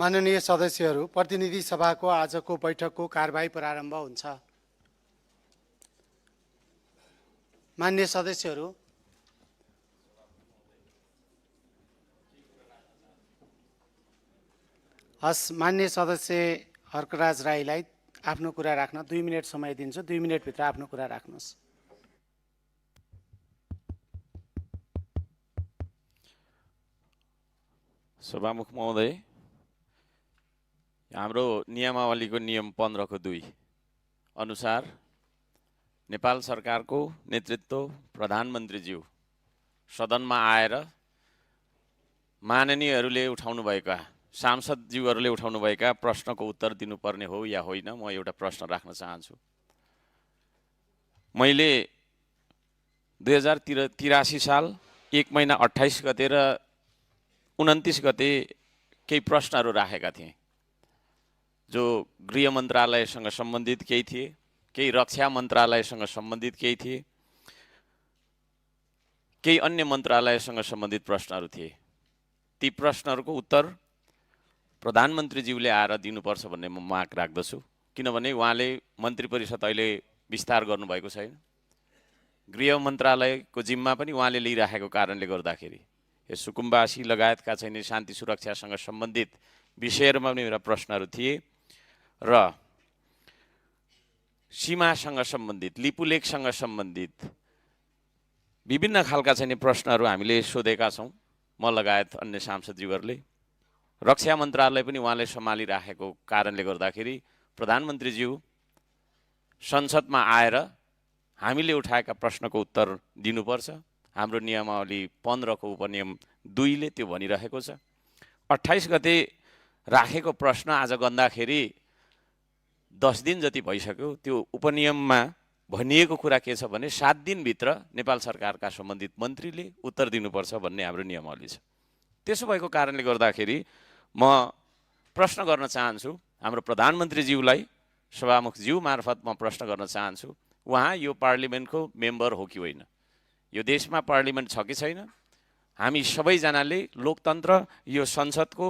माननीय सदस्यहरू, प्रतिनिधि सभाको आजको बैठकको कारबाही प्रारम्भ हुन्छ। माननीय सदस्यहरू, माननीय सदस्य हर्कराज राईलाई आफ्नो कुरा राख्न 2 मिनेट समय दिन्छु। 2 मिनेटभित्र आफ्नो कुरा राख्नुहोस्। सभामुख महोदय, हाम्रो नियमावलीको नियम 15(2) अनुसार नेपाल सरकारको नेतृत्व प्रधानमन्त्रीज्यू सदनमा आएर माननीयहरूले उठाउनुभएका सांसदज्यूहरूले उठाउनुभएका प्रश्नको उत्तर दिनुपर्ने हो या होइन, म एउटा प्रश्न राख्न चाहन्छु। मैले 2083 साल 1 महिना 28 गते र 29 गते केही प्रश्नहरू राखेका थिएँ, जो गृह मन्त्रालयसँग सम्बन्धित केही थिए, केही रक्षा मन्त्रालयसँग सम्बन्धित केही थिए, केही अन्य मन्त्रालयसँग सम्बन्धित प्रश्नहरू थिए। ती प्रश्नहरूको उत्तर प्रधानमन्त्रीज्यूले आएर दिनुपर्छ भन्ने म माग राख्दछु, किनभने उहाँले मन्त्री परिषद अहिले विस्तार गर्नुभएको छैन। गृह मन्त्रालयको जिम्मा पनि उहाँले लिइराखेको कारणले गर्दाखेरि यो सुकुम्बासी लगायतका चाहिँ शान्ति सुरक्षासँग सम्बन्धित विषयहरूमा पनि मेरा प्रश्नहरू थिए र सीमासँग सम्बन्धित, लिपुलेखसँग सम्बन्धित विभिन्न खालका चाहिँ प्रश्नहरू हामीले सोधेका छौँ, म लगायत अन्य सांसदज्यूहरूले। रक्षा मन्त्रालय पनि उहाँले सम्हालिराखेको कारणले गर्दाखेरि प्रधानमन्त्रीज्यू संसदमा आएर हामीले उठाएका प्रश्नको उत्तर दिनुपर्छ। हाम्रो नियमावली 15 को उपनियम 2 ले त्यो भनिरहेको छ। 28 गते राखेको प्रश्न आज गर्दाखेरि 10 दिन जति भइसक्यो। त्यो उपनियममा भनिएको कुरा के छ भने 7 दिनभित्र नेपाल सरकारका सम्बन्धित मन्त्रीले उत्तर दिनुपर्छ भन्ने हाम्रो नियमावली छ। त्यसो भएको कारणले गर्दाखेरि म प्रश्न गर्न चाहन्छु हाम्रो प्रधानमन्त्रीज्यूलाई, सभामुखज्यू मार्फत म प्रश्न गर्न चाहन्छु, उहाँ यो पार्लिमेन्टको मेम्बर हो कि होइन? यो देशमा पार्लिमेन्ट छ कि छैन? हामी सबैजनाले लोकतन्त्र, यो संसदको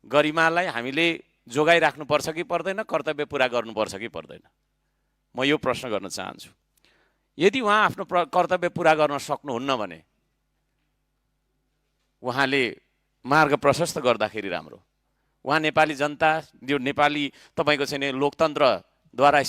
गरिमालाई हामीले जोगाइराख्नुपर्छ कि पर्दैन? कर्तव्य पुरा गर्नुपर्छ कि पर्दैन? म यो प्रश्न गर्न चाहन्छु। यदि उहाँ आफ्नो कर्तव्य पुरा गर्न सक्नुहुन्न भने उहाँले मार्ग प्रशस्त गर्दाखेरि राम्रो। उहाँ नेपाली जनता, यो नेपाली तपाईको चाहिँ लोकतन्त्रद्वारा